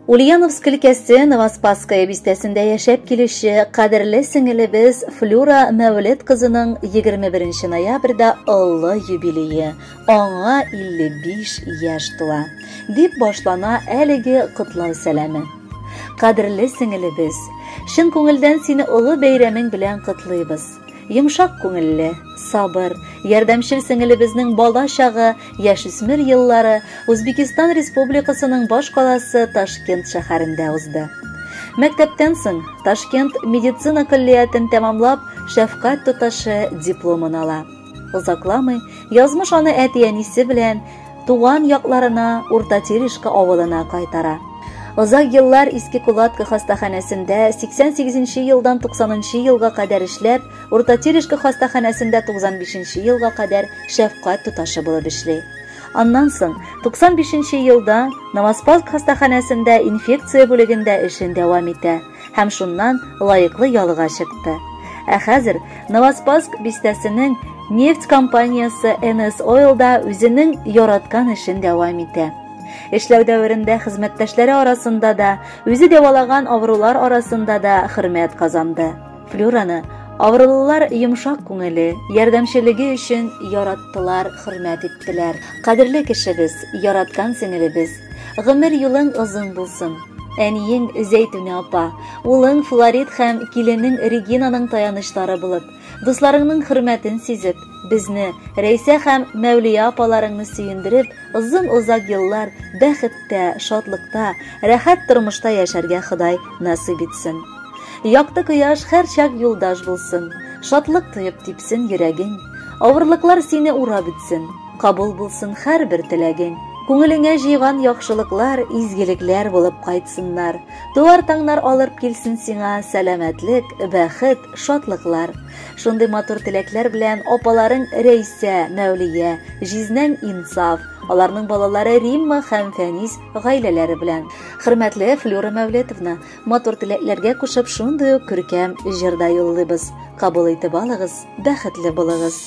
Ульяновск өлкәсе Новоспасская бистәсендә яшәп килүче кадерле сеңелебез Флюра Мәүлет кызының 21 ноябрьдә олы юбилее, аңа 55 яшь тула, дип башлана әлеге котлау сәламе. Кадерле сеңелебез, чын күңелдән сине олы бәйрәмең белән котлыйбыз. Йомшак күңелле, сабыр, ярдәмчел сеңелебезнең бала чагы, яшүсмер еллары Узбекистан Республикасының баш каласы Ташкент шәһәрендә узды. Мәктәптән соң Ташкент медицина көллиятен тәмамлап, шәфкать туташы дипломын ала. Озакламый язмыш аны әти-әнисе белән туган якларына Урта Терешка авылына кайтара. Озак еллар Иске Кулатка хастаханәсендә 88 елдан 90 елга кадәр эшләп, Урта Терешка хастаханәсендә 95 елга кадәр шәфкать туташы булып эшли. Аннан соң 95 елда Новоспасск хастаханәсендә инфекция бүлегендә эшен дәвам итә һәм шуннан лаеклы ялга чыкты. Ә хәзер Новоспасск бистәсенең нефть компаниясе NS Oil-да үзенең яраткан эшен дәвам итә. Эшләү дәверендә хезмәттәшләре арасында да, үзе дәвалаган авырулар арасында да хөрмәт казанды. Флюраны авырулылар йомшак күңеле, ярдәмчелеге өчен яраттылар, хөрмәт иттеләр. Кадерле кешебез, яраткан сеңелебез, гомер юлың озын булсын. Әниең Зәйтүнә апа, улың Флорид һәм киленең Регинаның таянычлары булып, дусларыңның хөрмәтен сизеп, безне, Рәйсә һәм Мәүлия апаларыңны сөендереп, озын-озак еллар бәхеттә, шатлыкта, рәхәт тормышта яшәргә Ходай насыйп итсен. Якты кояш һәрчак юлдаш булсын, шатлык тоеп типсен йөрәгең, авырлыклар сине урап үтсен, кабул булсын һәрбер теләгең. Күңелеңә җыйган яхшылыклар, изгелекләр булып кайтсыннар. Туар таңнар алып килсен сиңа сәламәтлек, бәхет, шатлыклар. Шундый матур теләкләр белән апаларың Рәйсә, Мәүлия, җизнәң Инсаф, аларның балалары Римма һәм Фәнис гаиләләре белән. Хөрмәтле Флюра Мәүлетовна, матур теләкләргә кушып шундый ук күркәм җыр да юллыйбыз. Кабул итеп алыгыз, бәхетле булыгыз.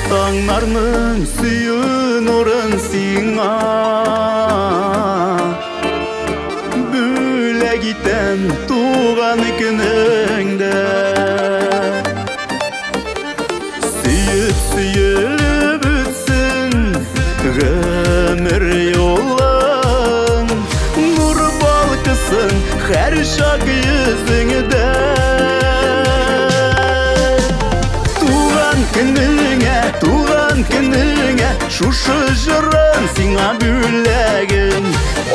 Таңнарның сөю нурын сиңа бүләк итәм туган көнеңдә. Сөеп сөелеп үтсен гомер юлың, нур балкысын һәр чак йөзеңдә. Туган көнеңә, туган көнеңә, шушы җырым сиңа бүләгем.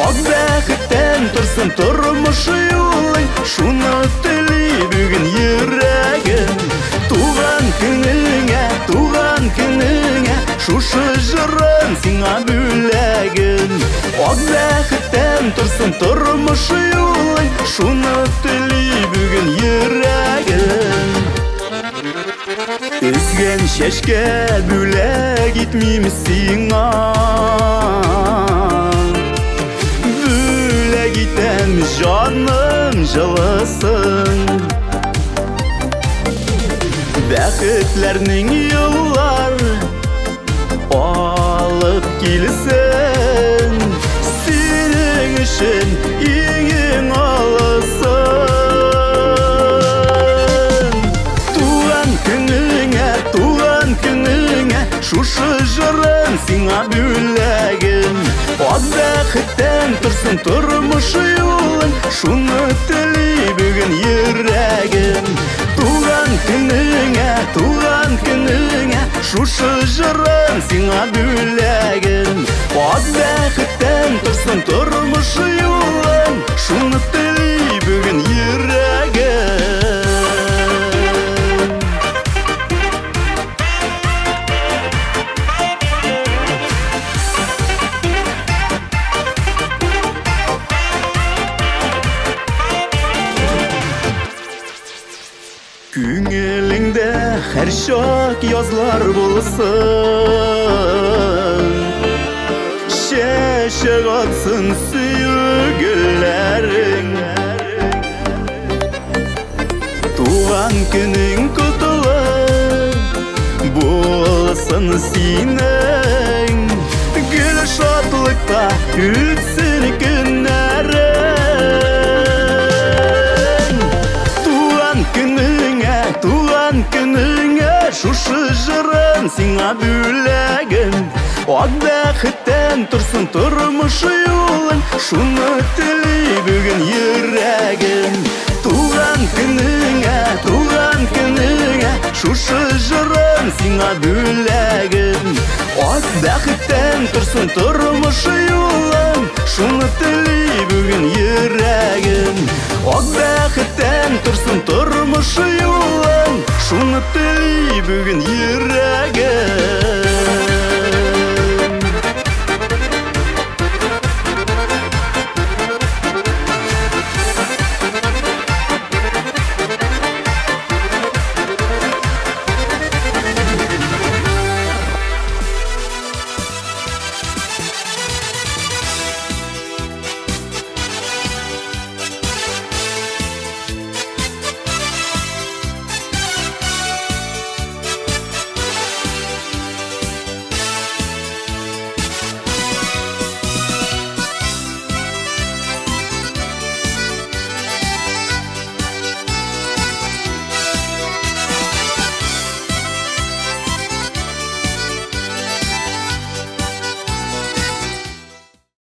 Ак бәхеттән торсын тормыш юлың, шуны тели бүген йөрәгем. Туган көнеңә, туган көнеңә, шушы җырым сиңа бүләгем. Ак бәхеттән торсын тормыш юлың, шуны тели бүген йөрәгем. Өзгән чәчкә бүләк итмим сиңа, бүләк итәм җаным җылысын. Бәхетләрнең еллар алып килсен, синең өчен иң-иң алысын. Туган көнеңә, туган көнеңә, шушы җырым сиңа бүләгем. Ак бәхеттән торсын тормыш юлың, шуны тели бүген йөрәгем. Туган көнеңә, туган көнеңә, шушы җырым сиңа бүләгем. Ак бәхеттән торсын тормыш юлың, шуны тели бүген йөрәгем. Күңелеңдә һәрчак язлар булсын, чәчәк атсын сөю гөлләрең. Туган көнең котлы булсын синең, гел шатлыкта үтсен көннәрең. Туган көнеңә, туган көнеңә, шушы җырым сиңа бүләгем. Ак бәхеттән торсын тормыш юлың, шуны тели бүген йөрәгем. Туган көнеңә, туган көнеңә, шушы җырым сиңа бүләгем. Ак бәхеттән торсын тормыш юлың, шуны тели бүген йөрәгем. Ак бәхеттән торсын тормыш юлың, шуны тели бүген йөрәгем.